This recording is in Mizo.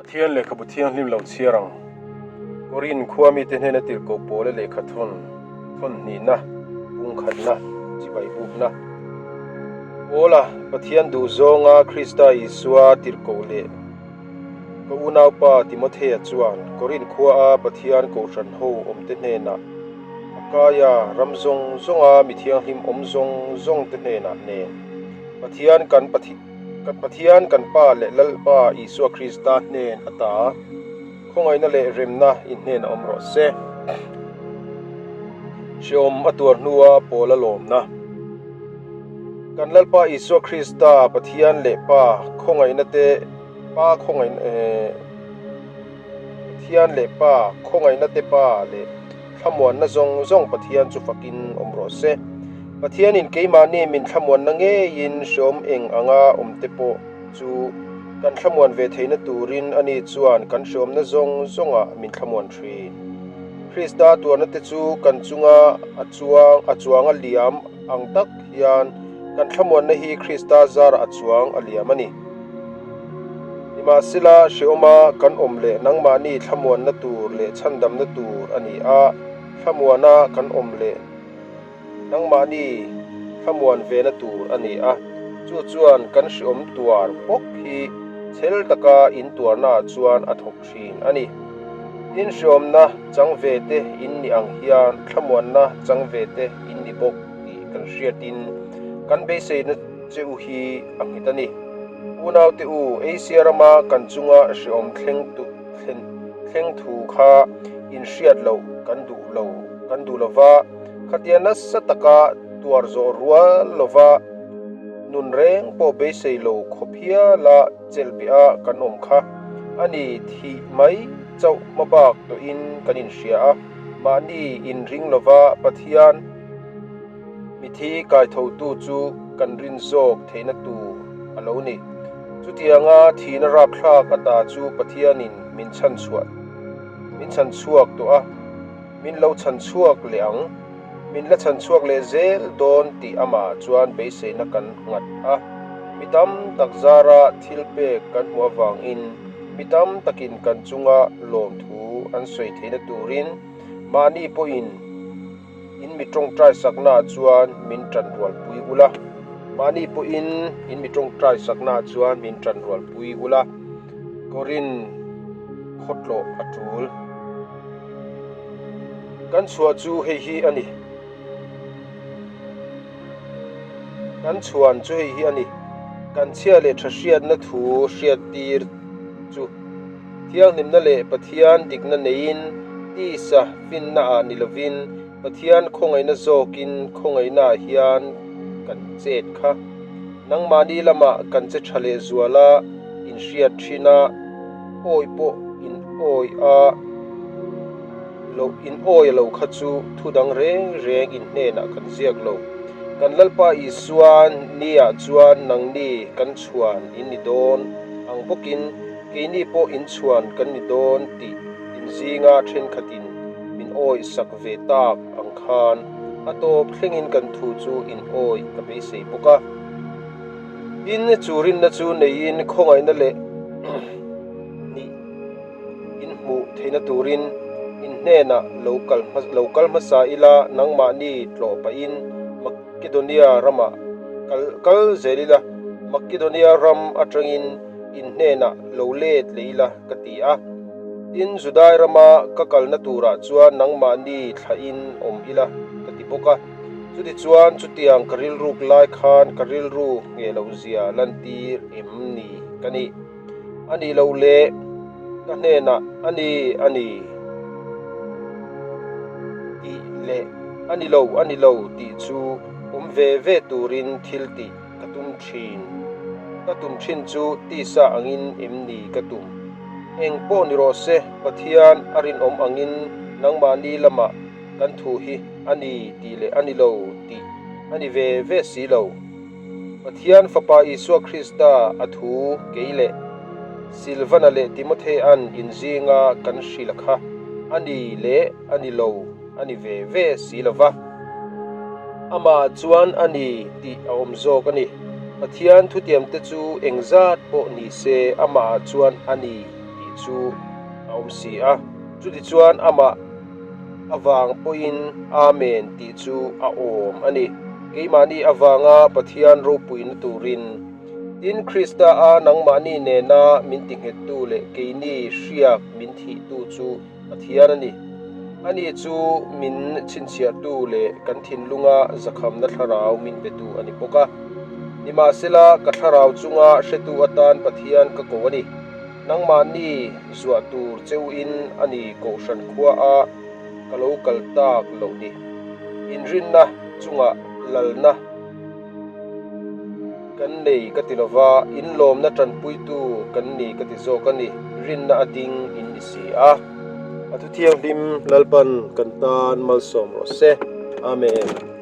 Pathian lehkhabu thianghlim lo chhiar ang. Korin khua mite hnena tirhkoh pawla lehkha thawn thawn hnihna, pungkhatna, chibai bukna. Pawla Pathian duh zawnga Krista Isua tirhkoh leh ka unaupa Timothea chuan Korin khuaa Pathian kohhran ho awmte hnenah Akaia ram zawng zawnga mi thianghlim awm zawng zawngte hnenah nen Pathian kan Pathian kan Pa leh Lalpa Isua Krista hnen ata khawngaihna leh remna in hnen a awm rawh se. Hreawm a tuar hnua pawl a lawmna. Kan Lalpa Isua Krista Pathian leh Pa khawngaihna te Pa khawngaihna Pathian leh Pa khawngaihna te Pa leh Thlamuanna zawng zawng Pathian chu fakin awm rawh se. Pathianin keimahni min thlamuanna ngeiin hreawm eng anga awmte pawh chu kan thlamuan ve theihna turin ani chuan kan hreawmna zawng zawngah min thlamuan thin. Krista tuarna te chu kan chunga a chuang a chuang a liam ang tak hian kan thlamuanna hi Krista zarah a chuang a liam a ni. Nimahsela, hrehawma kan awm leh nangmahni thlamuanna tur leh chhandamna tur a ni a, thlamuana kan awm leh nangmahni thlamuan vena tur a ni a, chu chuan kan hrehawm tuar bawk hi chhel taka in tuarnaah chuan a thawk thin a ni. Tin, hrehawmna chang ve te in ni ang hian thlamuanna chang ve te in ni bawk tih kan hriatin kan beiseina che u hi a nghet a ni. Unaute u, Asia rama kan chunga hrehawm thleng thlen thleng thu kha in hriat loh kan duh lo kan duh lo va, khatia nasa taka tuar zawh rual lova nun reng pawh beisei lo khawp hiala chelh beh a kan awm kha a ni thih mai chauh hmabak tawhin kan inhria a, mahni inring lova Pathian. Mithi kaithotu chu kan rin zawk theihna tur a lo ni. Chutianga thihna rapthlak ata chu Pathianin min chhanchhuah min chhanchhuak tawh a, min lo chhanchhuak leh ang, min la chhanchhuak leh zel dawn tih amah chuan beiseina kan nghat a. Mi tam tak zara thil pek kan hmuh avangin mi tam takin kan chunga lawmthu an sawi theihna turin mahni pawhin In mi tawngtai saknaah chuan min tan rualpui ula, mahni pawhin in mi tawngtai saknaah chuan min tan rualpui ula, Korin khawtlawh a tul. Kan chhuah chu hei hi a ni. Kan chhuan chu hei hi a ni. Kan chhia leh tha hriatna thu hriattir chu. Thianghlimna leh Pathian dikna neiin tisa finna ah ni lovin Pathian khawngaihna zawkin khawngaihna ah hian kan chet kha. Nangmahni lamah kan che tha leh zual a, inhriat thin a, awi pawh in awi a lo in awi a lo kha chu thu dang reng reng in hnenah kan ziak lo. Kan Lalpa Isuan ni ah chuan nangni kan chhuan in ni dawn ang bawkin Keini pawh inchhuan kan ni dawn tih inzinga thenkhatin min awih sak ve tak ang khan a tawp thlengin kan thu chu in awih ka beisei bawk a. Tin, chu rinna chu neiin khawngaihna leh nih in hmuh theihna turin in hnenah lo kal lo kal hmasa ila nangmahni tlawh pahin Makedonia ramah kal kal zel ila Makedonia ram atangin in hnenah lo let leh ila ka ti a. Tin, Judai rama ka kalna turah chuan nangmahni thlahin awm ila ka ti bawk a. Chutichuan chutiang ka rilruk lai khan ka rilru ngheh loh zia lantir em ni ka nih? A nih loh leh ka hnenah a ni a ni tih leh a ni lo a ni lo tih chu awm ve ve turin thil tih Ka tum thin. Ka tum thin chu tisa angin em ni ka tum? Eng pawh ni rawh se, Pathian a rinawm angin nangmahni lamah kan thu hi a ni tih leh a ni lo tih a ni ve ve si lo. Pathian Fapa Isua Krista a thu kei leh Silvana leh Timothea'n inzinga kan hrilh kha a ni leh a ni lo. a ni ve ve si lo va, amah chuan a ni tih a awm zawk a ni. Pathian thutiamte chu engzat pawh ni se amah chuan a ni tih chu a awm si a. Chutichuan amah avang pawhin Amen tih chu a awm a ni. Keimahni avanga Pathian ropuina turin, tin Krista a nangmahni nena min tinghettu leh keini hriak min thihtu chu Pathian a ni. Ani chu min chhinchhiahtu leh kan thinlunga zakhamna thlarau min petu a ni bawk a. Nimahsela, ka thlarau chunga hretu atan Pathian ka ko a ni. Nangmahni zuah tur cheuhin a ni Kohhran khuaah ka lo kal tak loh ni. Inrinna chungah lalna kan nei ka ti lova, inlawmna tanpuitu kan ni ka ti zawk a ni. Rinna a ding in ni si a. A thuthianghlim Lalpan kan tan malsawm rawh se. Amen.